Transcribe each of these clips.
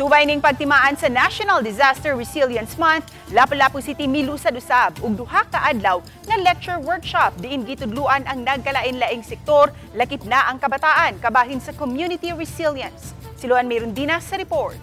Subay ning pagtimaan sa National Disaster Resilience Month, Lapu-Lapu City milusad usab og duha ka adlaw nga lecture workshop diin gitudluan ang nagkalain-laing sektor, lakip na ang kabataan, kabahin sa community resilience. Si Luan Mirundina sa report.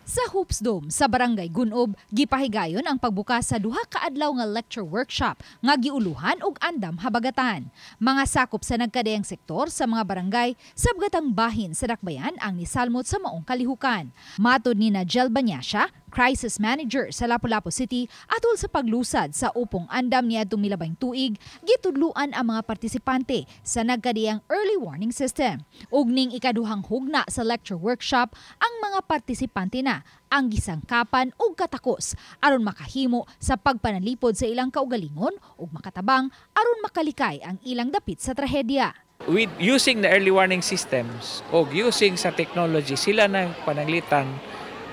Sa Hoops Dome sa Barangay Gunob, gipahigayon ang pagbukas sa duha ka adlaw nga lecture workshop nga giuluhan og Andam Habagatan. Mga sakop sa nagkadayang sektor sa mga barangay sa abgatang bahin sa Dakbayan ang nisalmot sa maong kalihukan. Matod ni Najel Banyasya, crisis manager sa Lapu-Lapu City, atol sa paglusad sa upong andam niadtong milabayng tuig, gitudluan ang mga partisipante sa nagkadiyang early warning system. Ug ning ikaduhang hugna sa lecture workshop, ang mga partisipante na ang gisangkapan og katakos aron makahimo sa pagpanalipod sa ilang kaugalingon ug makatabang aron makalikay ang ilang dapit sa trahedya. With using the early warning systems o using sa technology, sila na pananglitan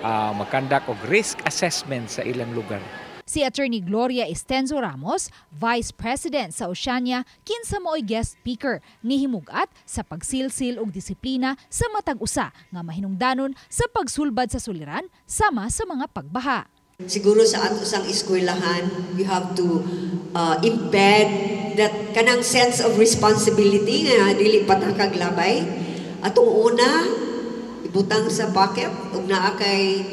mag-conduct og risk assessment sa ilang lugar. Si Attorney Gloria Estenzo Ramos, Vice President sa Oceania, kinsa maoy guest speaker, nihimugat sa pagsilsil og disiplina sa matag usa nga mahinungdanon sa pagsulbad sa suliran sama sa mga pagbaha. Siguro sa ato sang eskwelahan, we have to embed that kanang sense of responsibility nga dili patakag labay. Atong una, ibutang sa pocket ug naa kay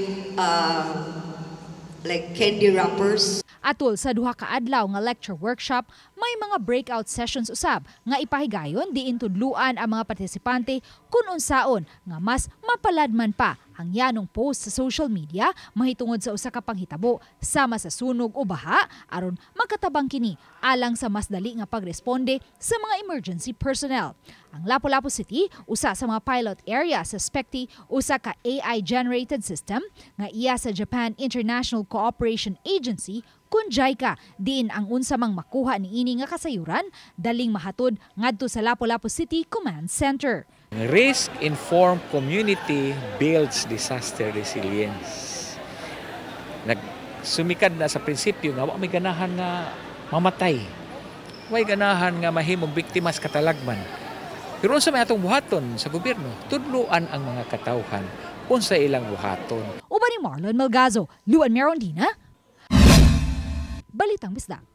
like candy wrappers. Atol sa duha ka adlaw nga lecture workshop, may mga breakout sessions usab nga ipahigayon diin tudluan ang mga partisipante kung unsaon nga mas mapaladman pa ang yanong post sa social media mahitungod sa usa ka panghitabo sama sa sunog o baha aron makatabang kini alang sa mas dali nga pagresponde sa mga emergency personnel. Ang Lapu-Lapu City usa sa mga pilot area sa SPECTI, usa ka AI-generated system nga iya sa Japan International Cooperation Agency kun JICA, diin ang unsa mang makuha niini nga kasayuran daling mahatod ngadto sa Lapu-Lapu City Command Center. Risk-informed community builds disaster resilience. Nagsumikad na sa prinsipyo nga wa may ganahan nga mamatay. Way ganahan nga mahimong biktima sa katalagman. Pero unsa may atong buhaton sa gobyerno? Tudluan ang mga katawhan unsa ilang buhaton. Uban ni Marlon Malgazo, Luan Merondina, Balitang Bisdak.